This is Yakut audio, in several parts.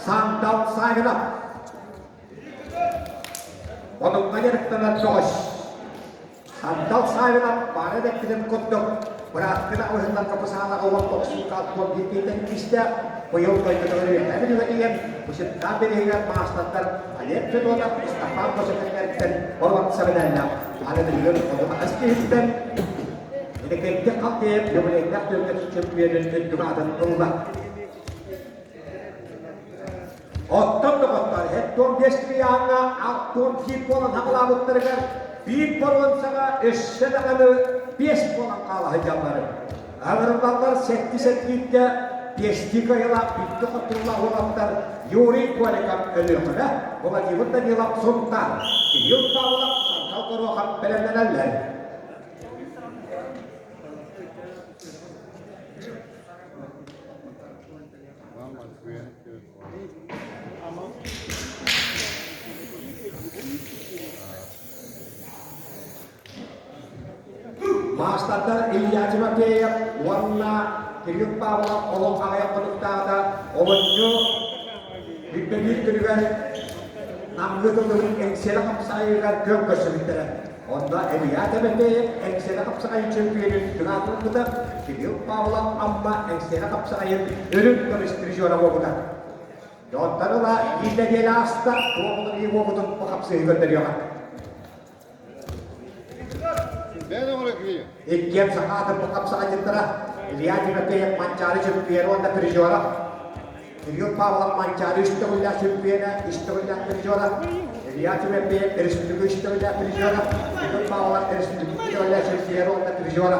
Сандал Савинов. Онукка дьарыктанар бөҕөс. Сандал Савинов баара эппитин курдук, бырааттын алыһыннарга бу саалаҕа уон тохсунка алтуон биирдийтэн киистэ, быйыл дойдутугар үөһээ Бүлүүгэ тиийэн, Буситтаан бирииһигэр маастардар Олег Федотов, Степан Босикиннэртэн боруонса мэдээллээх аны билигин хотун ас киһиттэн Инникитин халтыйан юбилейдаах түөркэ чөмпүйүөнүн үрдүк аатын ылла. Оттон доҕоттор, 75 килиаҥҥа 61 буолан хаҕылаабыттарыгар биир боруонсаҕа өссө даҕаны биэс буолан хаала сылдьаллар. Аҕырыллаллар сэттис эргииргэ биэстии кыайыылаах бүттэ хотуулаах уолаттар Юрий Голиков Өлүөхүмэ, Владимир Данилов Сунтаар, Кирилл Павлов Сандал Горохов бэлэмнэнэллэр. Маастардар Илья Тимофеев уонна Кирилл Павлов олох аҕыйах хонуктааҕыта олунньу бүппэтиир күнүгэр Намҥа тыллыбыт Эҥсиэлэ хапсаайыгар күөн көрсүбүттэрэ. Онно Илья Тимофеев Эҥсиэлэ хапсаҕайын чөмпүйүөнүн тыҥаатын ылбыта, Кирилл Павлов Амма Эҥсиэлэ хапсаҕайын үрүҥ көмүс призера буолбута. Дьонтон ыла биир нэдиэлэ ааста, туох уларыйыы буолбутун бу хапсыһыы көрдөрүөҕэ. Иккиэн саха аатырбыт хапсаҕайдьыттара Илья Тимофеев Манчаары чөмпүйүөнэ уонна призера Кирилл Павлов Манчаары үс төгүллээх чөмпүйүөнэ, үс төгүллээх призера Илья Тимофеев республика үс төгүллээх призера, Кирилл Павлов республика төгүллээх чөмпүйүөнэ уонна призера.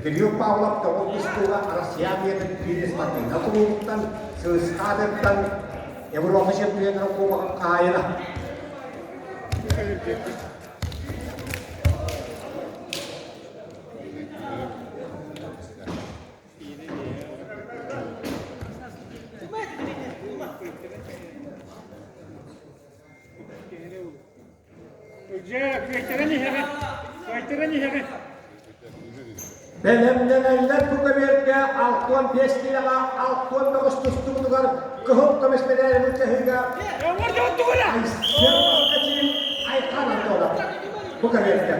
Кирилл Павлов тоҕус тустууга Россия армиятын бизнес-спортивнай кулуубуттан, Сыысхаатыттан Европа чемпионатын кубогын хаһаайына. Бэлэмнэнэллэр бу көбүөргэ 65 киилэҕэ 69 тустубутугар кыһыл көмүс мэдээли былдьаһыыга Айсен Москачин Айхан Антонов бу көбүөргэ.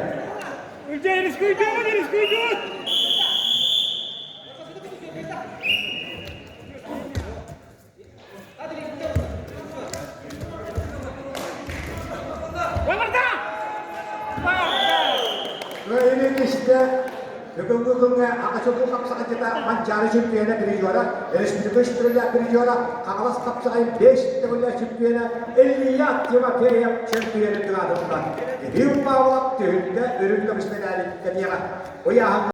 Кыайыыны истэ бүгүҥҥү күҥҥэ аҕа чулуу хапсаҕайдьыта Манчаары чөмпүйүөнэ призера, республика үстүрүлээх призера, Хаҥалас хапсаҕайын 5 төгүллээх чөмпүйүөнэ Илья Тимофеев чөмпүйүөнүн тыҥаатылла. Кирилл Павлов түһүлгэ үрүҥ көмүс мэдээлин кэтиэҕэ. Ыйааһын.